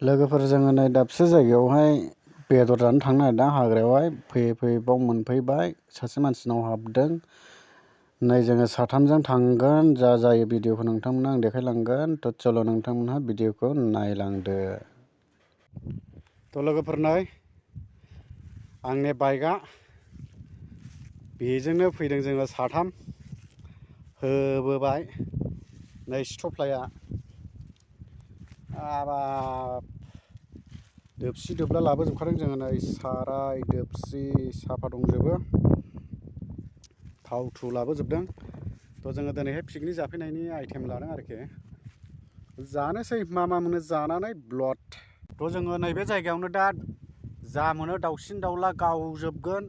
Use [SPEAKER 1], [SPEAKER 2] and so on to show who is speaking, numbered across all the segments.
[SPEAKER 1] लोगोफोर जोङो नै दाबसे जायगायावहाय बेदर जानो थांनो नागिरदों हाग्रायावहाय फैयै फैयै बाव मोनफैबाय सासे मानसिनाव हाबदों नै जोङो साथामजों थांगोन जा जायो भिडिअखौ नोंथांमोननो आं देखायलांगोन थ' चल' नोंथांमोनहा भिडिअखौ नायलांदो। थ' लोगोफोर नै आंनि बाइकआ बेजोंनो फैदों जोङो साथाम होबोबाय नै स्ट'प्लाया हाबाब दोबसि दोबला लाबोजोबखादों जोङो नै साराय दोबसि साफा दंजोबो थाव थु लाबोजोबदों। थ' जोङो दिनैहाय पिकनिक जाफैनायनि आइटेम लादों आरोखि जानोसै मा मोनो जानानै ब्लड। थ' जोङो नैबे जायगायावनो दा जा मोनो दाउसिन दाउला गावजोबगोन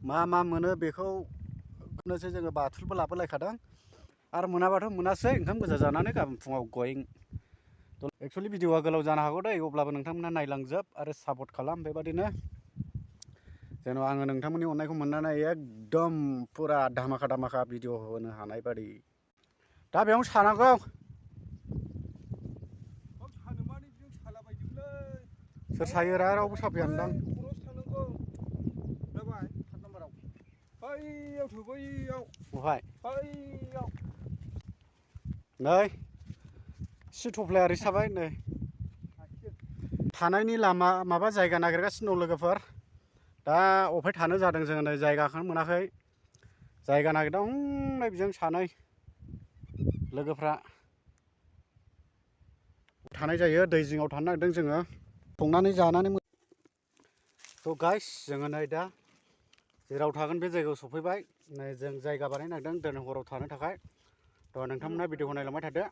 [SPEAKER 1] मा मोनो बेखौ नोसै जोङो बाथुलबो लाबोलायखादों आरो मोनाबाथ' मोनासै ओंखाम गोजा जानानै गाबोन फुङाव गयें। एक्सुवेलि भिडिअआ गोलाव जानो हागौ दै अब्लाबो नोंथांमोनहा नायलांजोब आरो सापर्ट खालाम बेबादिनो जेन' आङो नोंथांमोननि अननायखौ मोननानै एकदम फुरा धामाका धामाका भिडिअ होनो हानाय बादि। दा बेयावनो सानांगौ सोर सायोरा रावबो साफैयानोदां नै स्ट'प्लाया ओरै साबाय नै थानायनि लामा माबा जायगा नागिरगासिनो दं लोगोफोर दा अफाय थानो जादों जोङो नै जायगाखौनो मोनाखै जायगा नागिरदों हनै बिजों सानै लोगोफ्रा थानाय जायो दै जिङाव थानो नागिरदों जोङो संनानै जानानै। थ' गाइस जोङो नै दा जेराव थागोन बे जायगायाव सफैबाय नै जों जायगा बानायनो नागिरदों दिनै हराव थानो थाखाय। थ' नोंथांमोना भिडिअखौ नायलांबाय थादो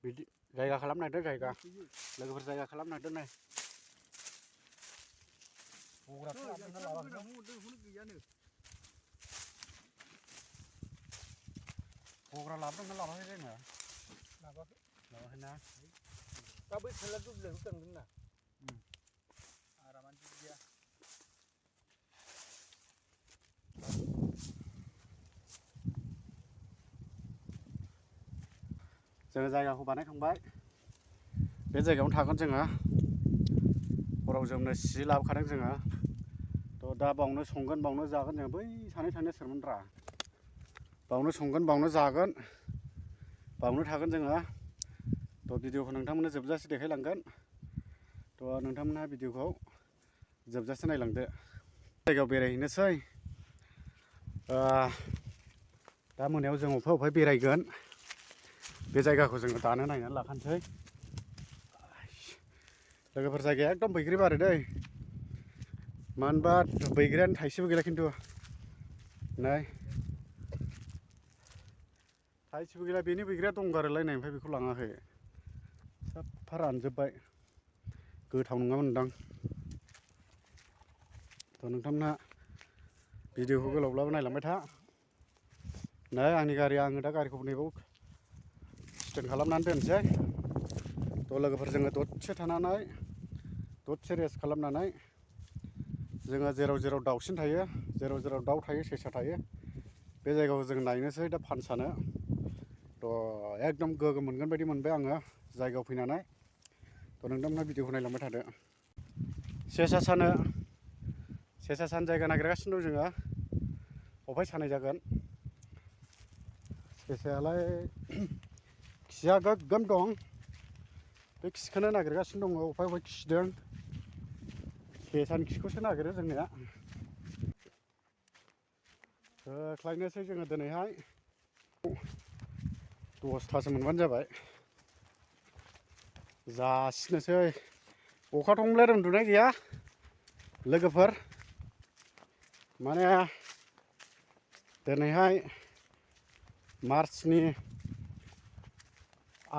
[SPEAKER 1] बिदि जायगा खालामनो नागिरदों जायगा लोगोफोर जायगा खालामनो नागिरदों नै गग्रा लाबोदोंना लाबोआखै जोङो लाबोआखैना दा बै साइडला दुब्लियाव दानगोन ना आरामानो गैया। जोङो जायगाखौ बानायखांबाय बे जायगायावनो थागोन जोङो हराव जोमनो सि लाबोखादों जोङो थ' दा बावनो संगोन बावनो जागोन जोङो बै सानै थांनाया सोरमोनब्रा बावनो संगोन बावनो जागोन बावनो थागोन जोङो थ' भिडिअखौ नोंथांमोननो जोबजासे देखायलांगोन थ' नोंथांमोनहा भिडिअखौ जोबजासे नायलांदो। जायगायाव बेरायहैनोसै दा मोनायाव जों अफाय बेरायगोन बे जायगाखौ जोङो दानो नायनानै लाखानोसै लोगोफोर जायगाया एकदम बैग्रि बारो दै मानोबा बैग्रियानो थाइसेबो गैला खिन्थु नै थाइसेबो गैला बेनि बैग्रिया दंगारोलायनाय ओमफ्राय बेखौ लाङाखै साफा रानजोब्बाय गोथाव नङामोनदां। थ' नोंथांमोनहा भिडिअखौ गोलावब्लाबो नायलांबाय था नै आंनि गारिया आङो दा गारिखौ नैबाव स्टेन्ड खालामनानै दोनसै थ' लोगोफोर जोङो दसे थानानै दसे रेस्ट खालामनानै जोङो जेराव जेराव दाउसिन थायो जेराव जेराव दाउ थायो सेसा थायो बे जायगाखौ जों नायनोसै दा फान सानो थ' एकदम गोगोम मोनगोन बायदि मोनबाय आङो जायगायाव फैनानै थ' नोंथांमोनहा भिडिअखौ नायलांबाय थादो। सेसा सानो जायगा नागिरगासिनो दं जोङो अफाय सानाय जागोन सेसायालाय खिया गोग्गोम दं बे खिखौनो नागिरगासिनो दङ अफाय खिदों सेसानि खिखौसो नागिरो जोंनिया होख्लायनोसै जोङो दिनैहाय 10थासो मोनबानो जाबाय जासिनोसै अखा दंब्ला उन्दुनाय गैया लोगोफोर माने दिनैहाय मार्चनि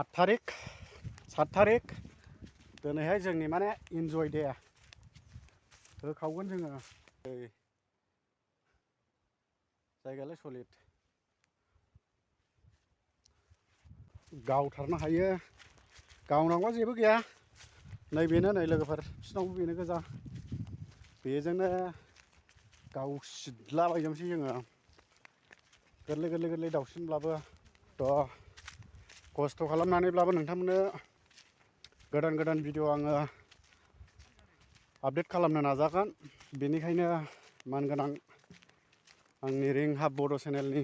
[SPEAKER 1] 8 थारिख 7 थारिख दिनैहाय जोंनि माने इन्जय दे होखावगोन जोङो जायगायालाय सलिड गावथारनो हायो गावनांगौआ जेबो गैया नैबेनो नै लोगोफोर बिसिनावबो बेनो गोजा बेजोंनो गावसिदलाबायजोबनोसै जोङो गोरलै गोरलै गोरलै दाउसिनब्लाबो थ' खस्थ' खालामनानैब्लाबो नोंथांमोननो गोदान गोदान भिडिअ आङो आपडेट खालामनो नाजागोन। बेनिखायनो मानगोनां आंनि रिंहाब बड' चेनेलनि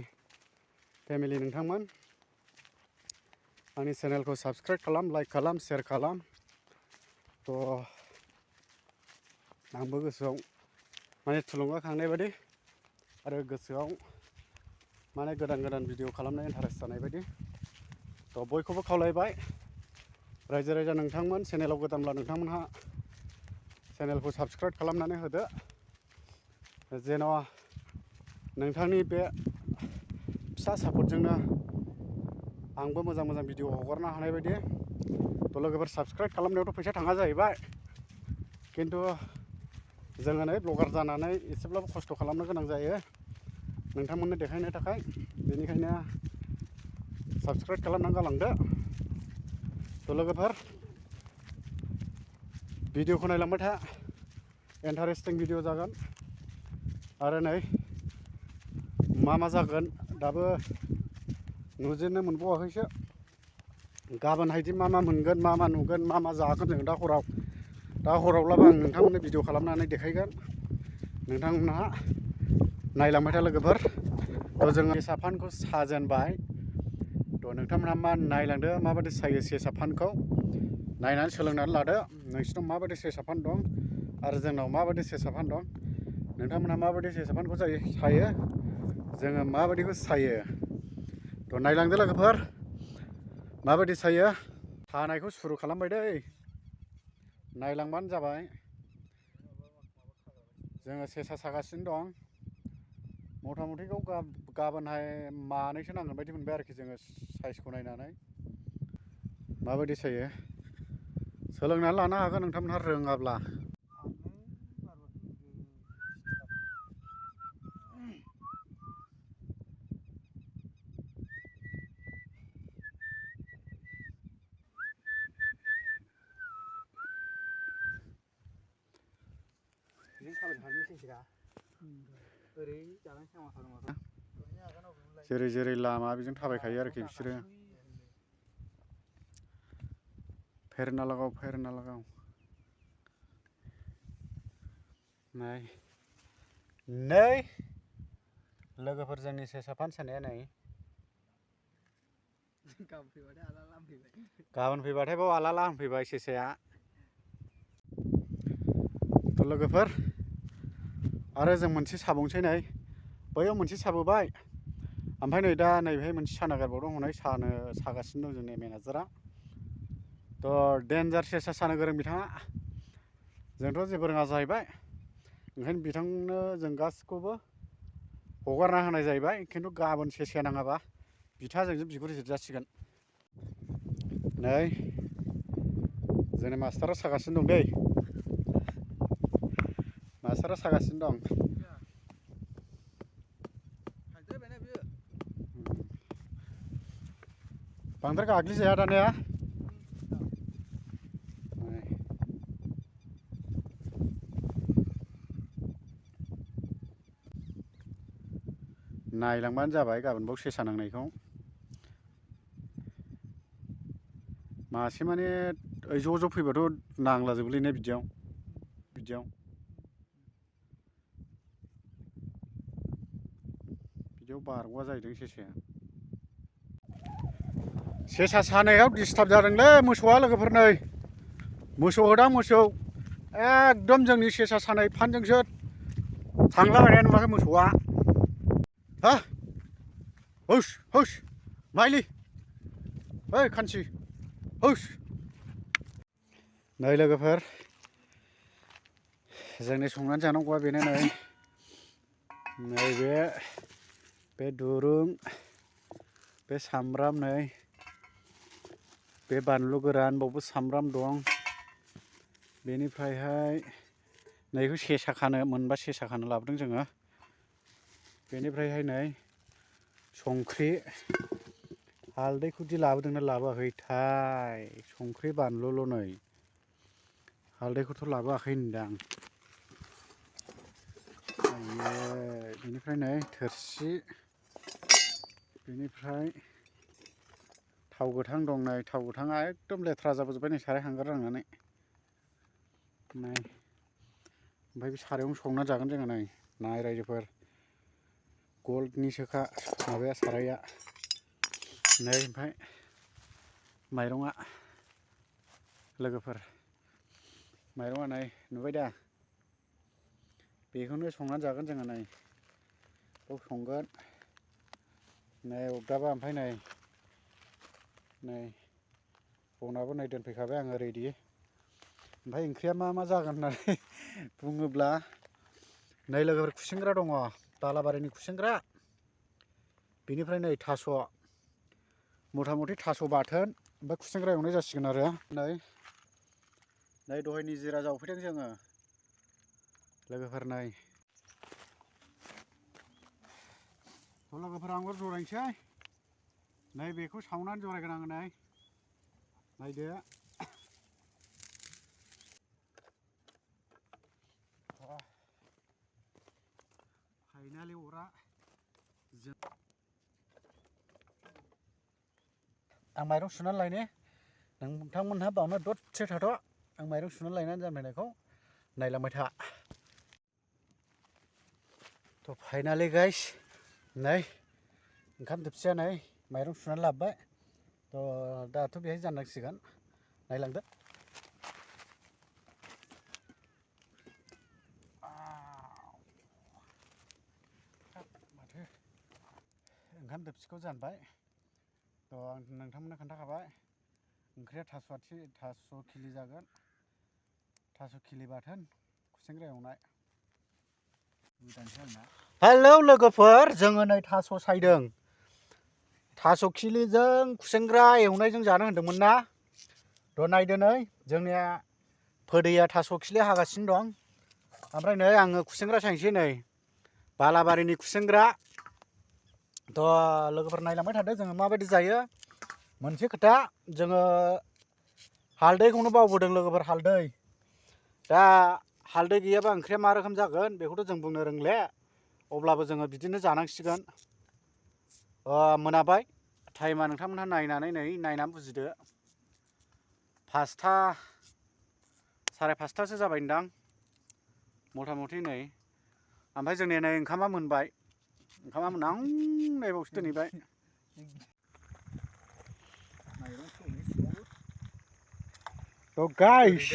[SPEAKER 1] फेमिलि नोंथांमोन, आंनि चेनेलखौ साबस्क्राइब खालाम, लाइक खालाम, शेयार खालाम। थ' आंबो गोसोआव माने थुलुंगाखांनाय बायदि आरो गोसोआव माने गोदान गोदान भिडिअ खालामनो इन्टारेस्ट जानाय बायदि। थ' बयखौबो खावलायबाय, रायजो राजा नोंथांमोन चेनेलाव गोदानब्ला नोंथांमोनहा चेनेलखौ साबस्क्राइब खालामनानै होदो, जेन' नोंथांनि बे फिसा सापर्टजोंनो आंबो मोजां मोजां भिडिअ हगारनो हानाय बायदि। थ' लोगोफोर साबस्क्राइब खालामनायावथ' फैसा थाङा जाहैबाय, खिन्थु जोङो नै ब्लगार जानानै एसेब्लाबो खस्थ' खालामनो गोनां जायो नोंथांमोननो देखायनो थाखाय। बेनिखायनो साबस्क्राइब खालामनानै गालांदो। थ' लोगोफोर भिडिअखौ नायलांबाय था, इन्टारेस्टिं भिडिअ जागोन। आरो नै मा मा जागोन दाबो नुजेननो मोनबावाखैसो। गाबोनहायदि मा मा मोनगोन, मा मा नुगोन, मा मा जागोन जों दा हरावब्लाबो आं नोंथांमोननो भिडिअ खालामनानै देखायगोन। नोंथांमोनहा नायलांबाय था लोगोफोर। थ' जोङो सेसा फानखौ साजेनबाय। थ' नोंथांमोनहा मा नायलांदो, माबायदि सायो सेसा फानखौ नायनानै सोलोंनानै लादो। नोंसिनाव माबायदि सेसा फान दं आरो जोंनाव माबायदि सेसा फान दं, नोंथांमोनहा माबायदि सेसा फानखौ सायो, जोङो माबायदिखौ सायो। थ' नायलांदो लोगोफोर माबायदि सायो। सानायखौ सुरु खालामबाय दै, नायलांबानो जाबाय। जोङो सेसा सागासिनो दं। मथा मथिखौ गाबोनहाय मानैसो नांगोन बायदि मोनबाय आरोखि जोङो साइजखौ नायनानै। माबायदि सायो सोलोंनानै लानो हागोन नोंथांमोनहा रोङाब्ला। जेरै जेरै लामा बेजों थाबायखायो आरोखि बिसोरो। फेरना लागाव नै लोगोफोर जोंनि सेसा फान सानाया नै। गाबोन फैबाथाय बाव आलाला होनफैबाय सेसाया। थ' लोगोफोर आरो जों मोनसे साबावनोसै नै, बैयाव मोनसे साबोबाय, ओमफ्राय नै दा नैबेहाय मोनसे सानो नागिरबावदों, हनै सागासिनो दं जोंनि मेनेजारा। थ' देन्जार सेसा सानो गोरों बिथाङा, जोंथ' जेबो रोङा जाहैबाय। ओंखायनो बिथांनो जों गासिखौबो हगारना होनाय जाहैबाय। खिन्थु गाबोन सेसाया नाङाबा बिथांजों बिगुर जिरजासिगोन। नै जोंनि मास्टारा सागासिनो दं दै, मास्टारा सागासिनो दं। बांद्राय गाग्लिजाया दानिया। नायलांबानो जाबाय गाबोनबाव सेसा नांनायखौ। मासे माने ज' ज' फैबाथ' नांलाजोबोलै बिदियाव बारग'आ जाहैदों सेसाया। सेसा सानायाव डिस्टार्ब जादोंलै मोसौआ लोगोफोर। नै मोसौ होदां, मोसौ एकदम जोंनि सेसा सानाय फानजोंसो थांलाबायनाय नुवाखै मोसौआ। हा हुस हुस माइलि ओइ खानसि हुस। नै लोगोफोर जोंनि संनानै जानांगौआ बेनो। नै नैबे बे दुरुं, बे सामब्राम, नै बे बानलु गोरान, बावबो सामब्राम दं। बेनिफ्रायहाय नैखौ सेसा खानो, मोनबा सेसा खानो लाबोदों जोङो। बेनिफ्रायहाय नै संख्रि, हालदैखौदि लाबोदोंना लाबोआखैथाय, संख्रि बानलुल' नै, हालदैखौथ' लाबोआखै होनदां। बेनिफ्राय नै थोरसि, बेनिफ्राय थाव गोथां दं नै थाव गोथाङा एकदम लेथ्रा जाबोजोब्बाय नै साराय हांगार नांनानै नै ओमफ्राय बे सारायावनो संना जागोन जोङो नै नाय रायजोफोर गल्डनिसोखा माबाया साराया नै ओमफ्राय माइरङा लोगोफोर माइरङा नै नुबाय दा बेखौनो संनानै जागोन जोङो नै बेखौ संगोन नै अरदाबा ओमफ्राय नै बनाबो नै दोनफैखाबाय आङो रेडि ओमफ्राय ओंख्रिया मा जागोन होननानै बुङोब्ला नै लोगोफोर खुसेंग्रा दङ बालाबारिनि खुसेंग्रा बेनिफ्राय नै थास' मथा मथि थास' बाथोन ओमफ्राय खुसेंग्रा एवनाय जासिगोन आरो नै दहाय निजिरा जावफैदों जोङो लोगोफोर नै लोगोफोर आंबो जरायनोसै नै बेखौ सावनानै जरायगोन आङो नै नायदो फाइनालि अरा आं माइरं सुनानै लायनि नोंथांमोनहा बावनो दसे थाथ' आं माइरं सुनानै लायनानै जामायनायखौ नायलांबाय था थ' फाइनालि गाइस नै ओंखाम दोबसिया नै माइरं सुनानै लाबोबाय थ' दाथ' बेहाय जाननांसिगोन नायलांदो माथो ओंखाम दोबसिखौ जानबाय थ' आं नोंथांमोननो खोन्थाखाबाय ओंख्रिया थास' खिलि जागोन थास' खिलि बाथोन खुसेंग्रा एवनाय हेलौ लोगोफोर जोङो नै थास' सायदों थास' खिलिजों खुसेंग्रा एवनायजों जानो होनदोंमोन ना थ' नायदो नै जोंनिया फोदैया थास' खिलि हागासिनो दं ओमफ्राय नै आङो खुसेंग्रा सायनोसै नै बालाबारिनि खुसेंग्रा थ' लोगोफोर नायलांबाय थादो जोङो माबायदि जायो मोनसे खोथा जोङो हालदैखौनो बावबोदों लोगोफोर हालदै दा हालदै गैयाबा ओंख्रिया मा रोखोम जागोन बेखौथ' जों बुंनो रोंले अब्लाबो जोङो बिदिनो जानांसिगोन मोनाबाय टाइमा नोंथांमोनहा नायनानै बुजिदो 5टा साराय 5टासो जाबायदां मथा मथि नै ओमफ्राय जोंनिया नै ओंखामा मोनबाय ओंखामा मोनहां नायबावसो दोनहैबाय तो गाइस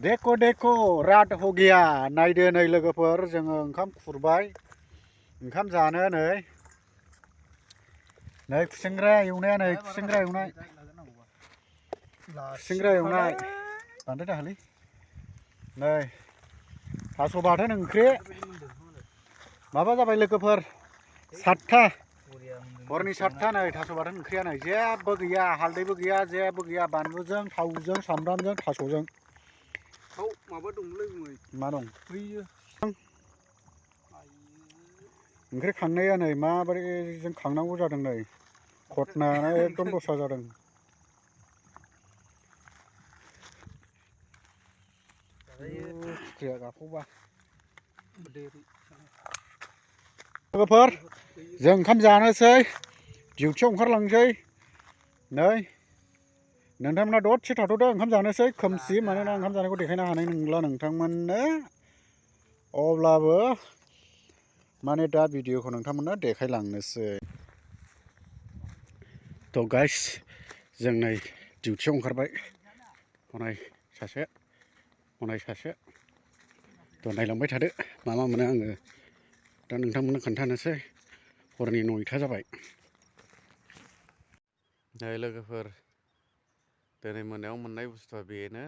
[SPEAKER 1] देखो रात हो गया नायदो नै लोगोफोर जोङो ओंखाम खुरबाय ओंखाम जानो नै खुसेंग्रा एवनाया नै खुसेंग्रा एवनाय बांद्राय दाहोलै नै थास' बाथोन ओंख्रि माबा जाबाय लोगोफोर 7टा हरनि 7टा नै थास' बाथोन ओंख्रिया नै जेबो गैया हालदैबो गैया जेबो गैया बानलुजों थावजों सामब्रामजों थास'जों माबा दंलै मा दं बैयो ओंख्रि खांनाया नै माबोरै जों खांनांगौ जादों नै घटनायानो एकदम दस्रा जादों लोगोफोर जों ओंखाम जानोसै डिउटियाव ओंखारलांसै नै नोंथांमोना दसे थाथ'दो ओंखाम जानोसै खोमसि मानोना ओंखाम जानायखौ देखायनो हानाय नंला नोंथांमोननो अब्लाबो माने दा भिडिअखौ नोंथांमोननो देखायलांनोसै थ' गाइस जों नै डिउटियाव ओंखारबाय हनै सासे थ' नायलांबाय थादो मा मोनो आङो दा नोंथांमोननो खोन्थानोसै हरनि 9टा जाबाय नै लोगोफोर दिनै मोनायाव मोननाय बुस्थुआ बेनो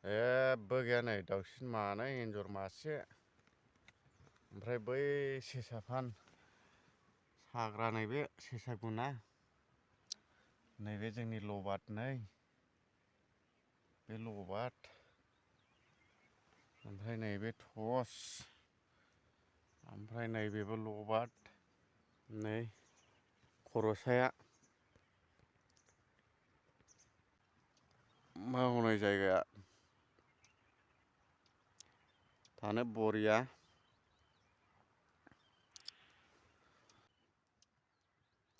[SPEAKER 1] जेबो गैया नै दाउसिन मानै एन्जर मासे ओमफ्राय बै सेसाफान साग्रा नैबे सेसा गुना नैबे जोंनि लबाद नै बे लबाद ओमफ्राय नैबे टस ओमफ्राय नैबेबो लबाद नै खर'साया मावनाय जायगाया थानो बरिया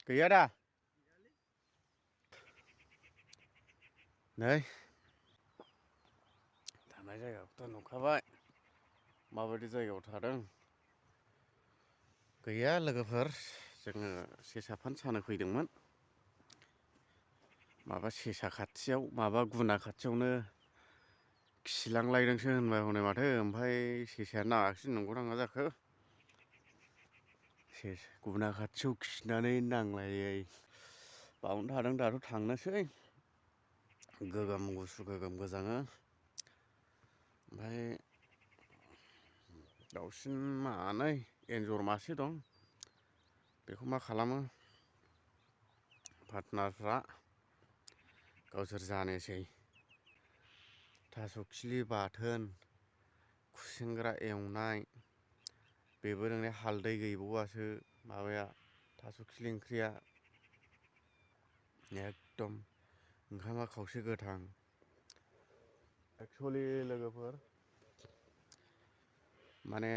[SPEAKER 1] गैया दा नै थानाय जायगाखौथ' नुखाबाय माबायदि जायगायाव थादों। गैया लोगोफोर जोङो सेसाफान सानो फैदोंमोन। माबा सेसा खाथियाव माबा गुना खाथियावनो खिलांलायदोंसो होनबाय हनै माथो ओमफ्राय सेसाया नाङाखिसै नंगौ नाङा जाखो। गुना खाथियाव खिनानै नांलायै बावनो थादों दाथ' थांनोसै गोगोम गुसु गोगोम गोजाङो। ओमफ्राय दाउसिन मानै एन्जर मासे दं बेखौ मा खालामो पार्टनारफ्रा गावसोर जानोसै। थास' खिलि बाथोन खुसेंग्रा एवनाय बेबो नोंनि हालदै गैबावासो माबाया थास' खिलि ओंख्रिया एकदम ओंखामा खावसे गोथां। एक्सुवेलि लोगोफोर माने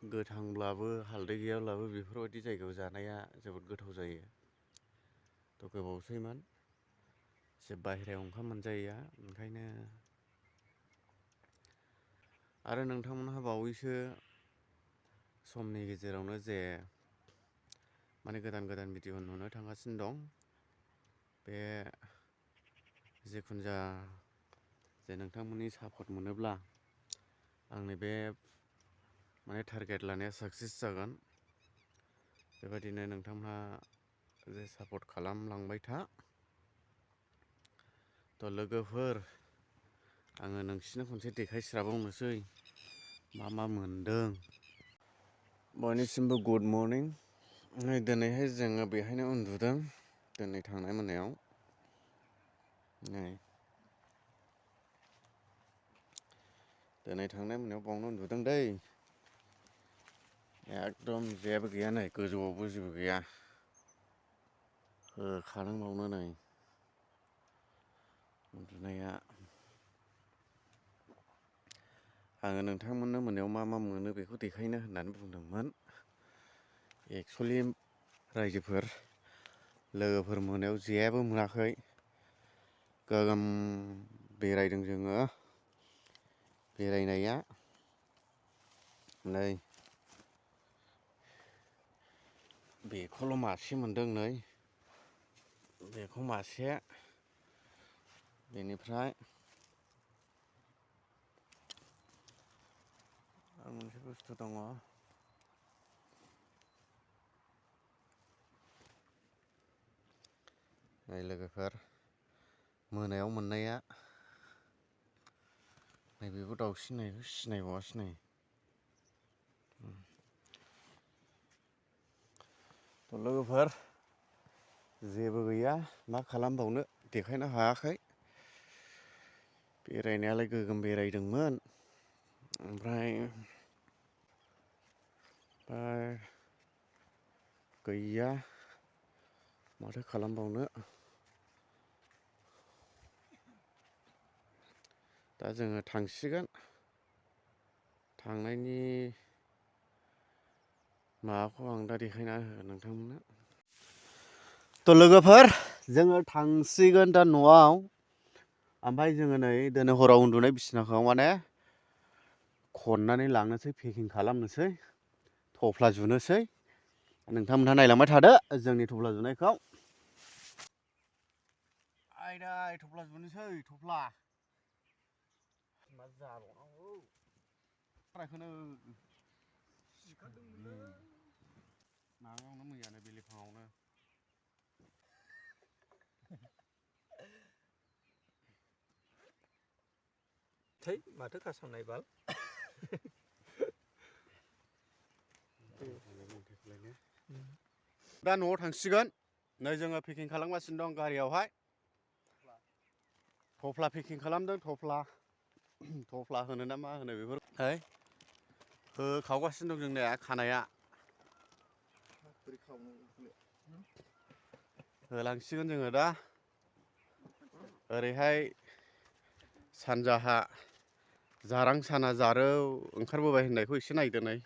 [SPEAKER 1] गोथांब्लाबो हालदै गैयाब्लाबो बेफोरबायदि जायगायाव जानाया जोबोद गोथाव जायो। थ' गोबावसैमोन एसे बाहेरायाव ओंखाम मोनजायैया ओंखायनो। आरो नोंथांमोनहा बावैसो समनि गेजेरावनो जे माने गोदान गोदान भिडिअ नुनो थांगासिनो दं बे जिखुनु जा जे नोंथांमोननि सापर्ट मोनोब्ला आंनि बे माने टारगेट लानाया साक्सेस जागोन। बेबायदिनो नोंथांमोनहा जे सापर्ट खालामलांबाय था। थ' लोगोफोर आङो नोंसिनो खनसे देखायस्राबावनोसै मा मा मोनदों। बयनिसिमबो गुड मर्निं। नै दिनैहाय जोङो बेहायनो उन्दुदों दिनै थांनाय मोनायाव। नै दिनै थांनाय मोनायाव बावनो उन्दुदों दै। एकदम जेबो गैया नै गोजौआवबो जेबो गैया होखादों बावनो नै उन्दुनाया। आङो नोंथांमोननो मोनायाव मा मा मोनो बेखौ देखायनो होननानै बुंदोंमोन। एक्सुवेलि रायजोफोर लोगोफोर मोनायाव जेबो मोनाखै गोगोम बेरायदों जोङो। बेरायनाया नै बेखौल' मासे मोनदों नै बेखौ मासे बेनिफ्राय आरो मोनसे बुस्थु दङ नै लोगोफोर मोनायाव मोननाया नैबेबो दाउसिन नैबो सिनायबावासै नै। थ' लोगोफोर जेबो गैया मा खालामबावनो देखायनो हायाखै। बेरायनायालाय गोगोम बेरायदोंमोन ओमफ्राय गैया माथो खालामबावनो। दा जोङो थांसिगोन थांनायनि माबाखौ आं दा देखायना होगोन नोंथांमोननो। थ' लोगोफोर जोङो थांसिगोन दा न'आव। ओमफ्राय जोङो नै दिनै हराव उन्दुनाय बिसिनाखौ माने खननानै लांनोसै पेकिं खालामनोसै थफ्ला जुनोसै। नोंथांमोनहा नायलांबाय थादो जोंनि थफ्ला जुनायखौ। आयदै थफ्ला जुनोसै थफ्ला मा जाबावनांगौ माबायावनो मैयानो बिलिफाङावनो
[SPEAKER 2] थै माथो खासावनाय बाल
[SPEAKER 1] दा न'आव थांसिगोन नै जोङो पेकिं खालामगासिनो दं गारियावहाय। थफ्ला पेकिं खालामदों थफ्ला होनो ना मा होनो बेफोर होखावगासिनो दं जोंनिया खानाया होलांसिगोन जोङो दा ओरैहाय सानजाहा जारां साना जारौ ओंखारबोबाय होननायखौ एसे नायदो नै।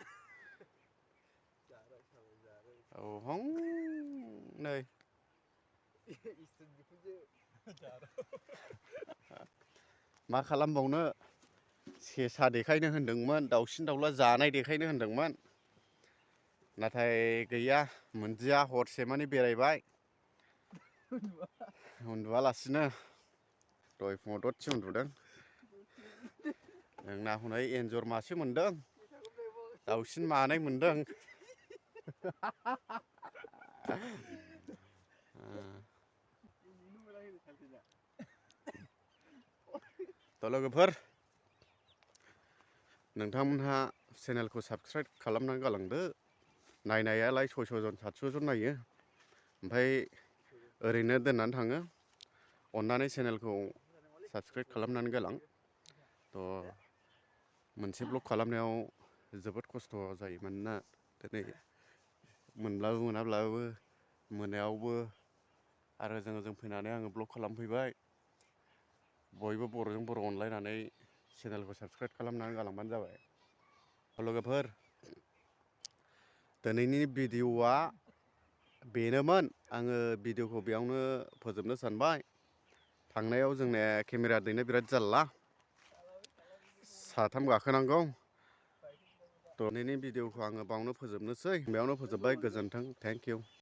[SPEAKER 1] औ हं नै मा खालामबावनो सेसा देखायनो होनदोंमोन दाउसिन दाउला जानाय देखायनो होनदोंमोन नाथाय गैया मोनदिया हरसे मानि बेरायबाय उन्दुआलासिनो दहाय फुङाव दसे उन्दुदों जोंना हनै एन्जर मासे मोनदों दाउसिन मानै मोनदों थ' लोगोफोर नोंथांमोनहा चेनेलखौ साबस्क्राइब खालामनानै गालांदो नायनायालाय 600 जन 700 जन नायो ओमफ्राय ओरैनो दोननानै थाङो अन्नानै चेनेलखौ साबस्क्राइब खालामनानै गालां थ' मोनसे ब्लग खालामनायाव जोबोद खस्थ' जायो मानोना दिनै मोनब्लाबो मोनाब्लाबो मोनायावबो आरो जों फैनानै आङो ब्लग खालामफैबाय बयबो बर'जों बर' अनलायनानै चेनेलखौ साबस्क्राइब खालामनानै गालांबानो जाबाय लोगोफोर दिनैनि भिडिअ'आ बेनोमोन आङो भिडिअ'खौ बेयावनो फोजोबनो सानबाय थांनायाव जोंना केमेरा दैनो बिराद जारला साथाम गाखोनांगौ दिनैनि भिडिअ'खौ आङो बावनो फोजोबनोसै बेयावनो फोजोबबाय गोजोन्थों थेंक इउ